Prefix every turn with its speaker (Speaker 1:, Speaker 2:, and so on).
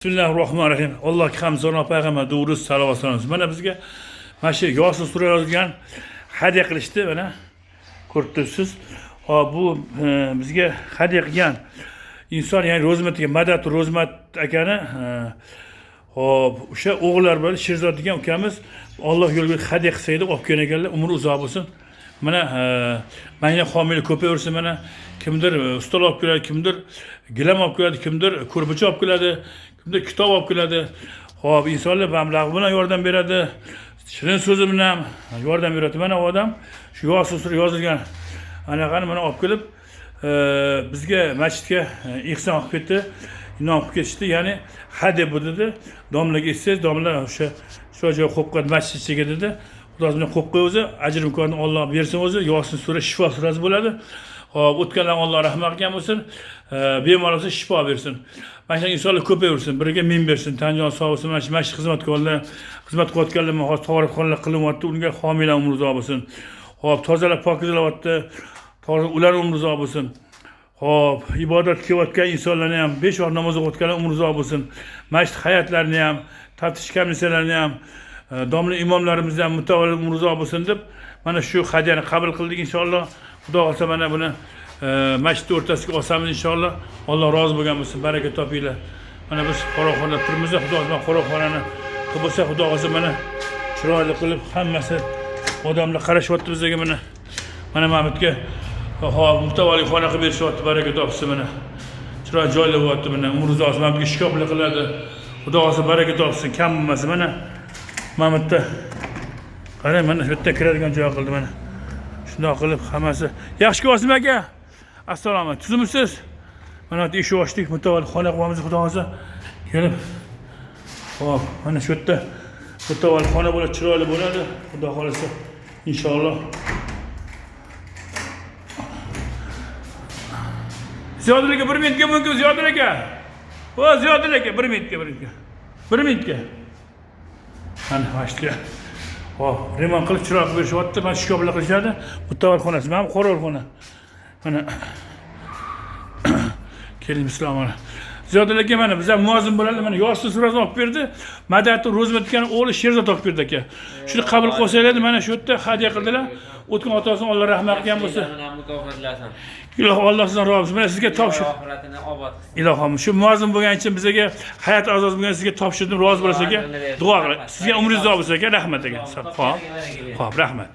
Speaker 1: Bismillahirrohmanirrohim. Allohga hamd sano, payg'ambar durust salovat salom. Mana bizga mana shu Yosin sura yozilgan hadya qilishdi, mana ko'rib turibsiz. Hop, bu bizga hadya qilgan inson, ya'ni Ro'zmat aka, Madad Ro'zmat akani, hop, o'sha o'g'illar bilan Sherzod degan ukamiz Alloh yo'liga hadya qilsa edi, olib kelgan ekanlar, umri uzoq bo'lsin. Mana manga homiylar ko'payaversin. Mana kimdir stol olib keladi, kimdir gilam olib keladi, kimdir ko'rpacha olib keladi, kimdir kitob olib keladi. Hop, insonlar mablag' bilan yordam beradi, shirin so'zi bilan yordam beradi. Mana u odam shu Yosin sura yozilgan anaqani mana olib kelib bizga masjidga ehson qilib ketdi, inom qilib ketishdi, ya'ni hadya bu dedi. Domlaga aytsangiz, domla o'sha shu joyga qo'yib qo'yadi masjid ichiga dedi. Xudo bilan qo'yib qo'y, o'zi ajr imkonini Olloh bersin o'zi. Yosin sura shifo surasi bo'ladi. Hop, o'tganlarga Alloh rahmat qilgan bo'lsin, bemor bo'lsa shifo bersin. Mana shunaqa insonlar ko'payaversin, biriga ming bersin, tan jon sog' bo'lsin. Mana shu masjid xizmatkorlar, xizmat qilayotganlar, mana hozir tavoratxonalar qilinyapti, unga homiylar umri uzoq bo'lsin. Hop, tozalab pokizlayapti, ular umri uzoq bo'lsin. Hop, ibodat qilayotgan insonlarni ham, 5 vaqt namoz o'qiyotganlar umri uzoq bo'lsin. Masjid hay'atlarini ham, taftish komissiyalarini ham, domla imomlarimizni ham mutavalli umri uzoq bo'lsin deb mana shu hadyani qabul qildik inshaalloh. Xudo xohlasa mana buni masjid o'rtasiga osamiz inshaalloh. Alloh rozi bo'lgan bo'lsin, baraka topinglar. Mana biz qo'riqxonada turibmiz, Xudo xohlasa qo'riqxonani qilib bo'lsa, Xudo xohlasa mana chiroyli qilib hammasi odamlar qarashyapti bizga mana. Mana Mahmudga hop mutavalli xona qilib berishyapti, baraka topsin mana. Chiroyli joylar bo'lyapti mana, umri uzoq bo'lsin, mana bu shkaflar qiladi. Xudo xohlasa baraka topsin, kam bo'lmasin mana. Mahmudda qarang, mana shu yerda kiradigan joy qildi mana. Shundoq qilib hammasi. Yaxshi ko'rasizmi aka? Assalomu alaykum. Tuzumisiz? Mana bu eshik ochdik, mutavalli xona qilyapmiz, Xudo xohlasa. Kelib. Hop, mana shu yerda mutavalli xona bo'ladi, chiroyli bo'ladi. Xudo xohlasa inshaalloh. Ziyodil aka, 1 minutga mumkin Ziyodil aka. O Ziyodil aka, 1 minutga, 1 minutga. 1 minutga. Mana masjidga. Hop, remont qilib chiroyli qilib berishyapti. Mana shkaflar qilishadi. Mutavalli xonasi, mana bu qo'riqxona. Mana keling, assalomu alaykum. Ziyodil aka, mana biz ham muazzin bo'ladi. Mana Yosin surasini olib berdi. Madad Ro'zmat degan o'g'li Sherzod olib berdi aka. Shuni qabul qilsanglar, mana shu yerda hadya qildilar. O'tgan otasini Alloh rahmat qilgan bo'lsa.
Speaker 2: Bilan mukofotlasin.
Speaker 1: Ilohi Alloh sizdan rozi bo'lsin. Mana sizga topshir.
Speaker 2: Oxiratini obod qilsin.
Speaker 1: Ilohim, shu muazzin bo'lgani uchun bizga hay'at a'zosi bo'lgan sizga topshirdim, rozi bo'lasiz aka. Duo qiling. Sizga umringiz uzoq bo'lsin aka, rahmat aka. Xo'p. Xo'p, rahmat.